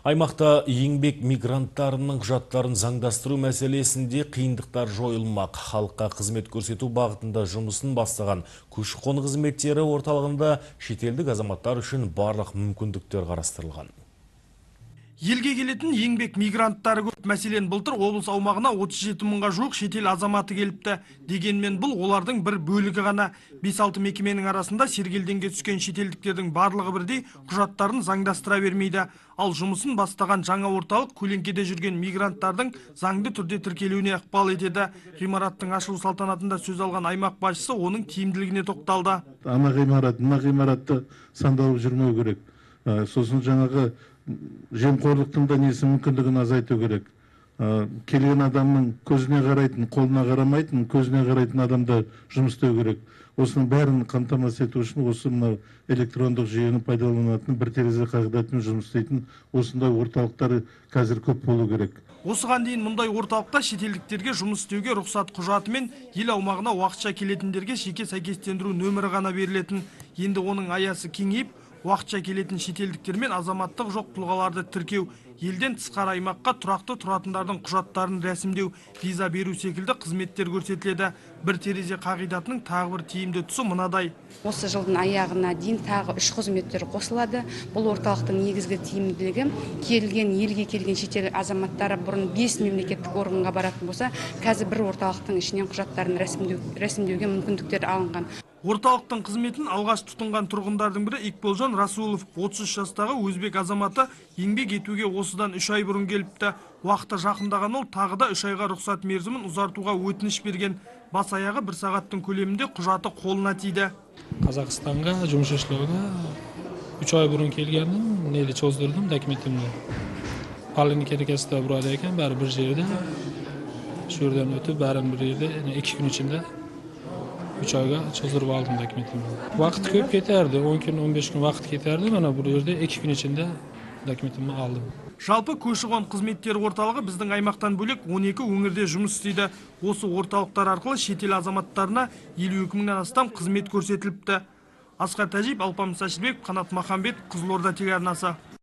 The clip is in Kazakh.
Аймақта еңбек мигранттарының құжаттарын заңдастыру мәселесінде қиындықтар жойылмақ. Халыққа қызмет көрсету бағытында жұмысын бастаған көші-қон қызметтері орталығында шетелдік азаматтар үшін барлық мүмкіндіктер қарастырылған. Елге келетін еңбек мигранттары көп. Мәселен, былтыр облыс аумағына 37 мыңға жуық шетел азаматы келіпті. Дегенмен бұл олардың бір бөлігі ғана. 5-6 мекеменің арасында сергелдеңге түскен шетелдіктердің барлығы бірдей құжаттарын заңдастыра бермейді. Ал жұмысын бастаған жаңа орталық көлеңкеде жүрген мигранттардың заңды түрде тіркелуіне ықпал етеді. Ғимараттың ашылу салтанатында сөз алған аймақ басшысы оның тиімділігіне тоқталды. Ана ғимарат, мына ғимаратты сандалып жүрмеу керек. Сосын жаңағы жемқорлықтың да несі мүмкіндігін азайту керек. Келген адамның көзіне қарайтын, қолына қарамайтын, көзіне қарайтын адамда жұмыс істеу керек. Осының бәрін қамтамасыз ету үшін осы мынау электрондық жүйені пайдаланатын, бір терезе қағидатымен жұмыс істейтін осындай орталықтар қазір көп болу керек. Осыған дейін мұндай орталықта шетелдіктерге жұмыс істеуге рұқсат құжаты мен ел аумағына уақытша келетіндерге жеке сәйкестендіру нөмірі ғана берілетін. Енді оның аясы кеңейіп, уақытша келетін шетелдіктер мен азаматтық жоқ тұлғаларды тіркеу, елден тысқары аймаққа тұрақты тұратындардың құжаттарын рәсімдеу, виза беру секілді қызметтер көрсетіледі. Бір терезе қағидатының тағы бір тиімді тұсы мынадай. Осы жылдың аяғына дейін тағы 3 қызмет түрі қосылады. Бұл орталықтың негізгі тиімділігі келген, елге келген шетел азаматтары бұрын 5 мемлекеттік органға баратын болса, қазір бір орталықтың ішінен құжаттарын рәсімдеуге мүмкіндіктер алынған. Орталықтың қызметін алғаш тұтынған тұрғындардың бірі Икболжан Расулов, 33 жастағы өзбек азаматы, еңбек етуге осыдан 3 ай бұрын келіпті. Уақыты жақындаған ол тағы да 3 айға рұқсат мерзімін ұзартуға өтініш берген. Бас аяғы бір сағаттың көлемінде құжаты қолына тиді. Қазақстанға жұмыс істеуге 3 ай бұрын келгенім, неді cho'zdirdim dokumentimni. Поликлиникасida burada ekan, bari bir yerda. Shu yerdan o'tib, bari bir yerda 2 kun ichida 3 oyga cho'zdirib oldim dokumentimni. Vaqt ko'p ketardi, 10 kun, 15 kun vaqt ketardi. Mana bu yerda 2 kun ichida dokumentimni oldim. Жалпы көші-қон қызметтері орталығы біздің аймақтан бөлек 12 өңірде жұмыс істейді. Осы орталықтар арқылы шетел азаматтарына 52 мыңнан астам қызмет көрсетіліпті. Асқар Тәжиев, Алпамыс Әшірбеков, Қанат Махамбет, Қызылорда телеарнасы.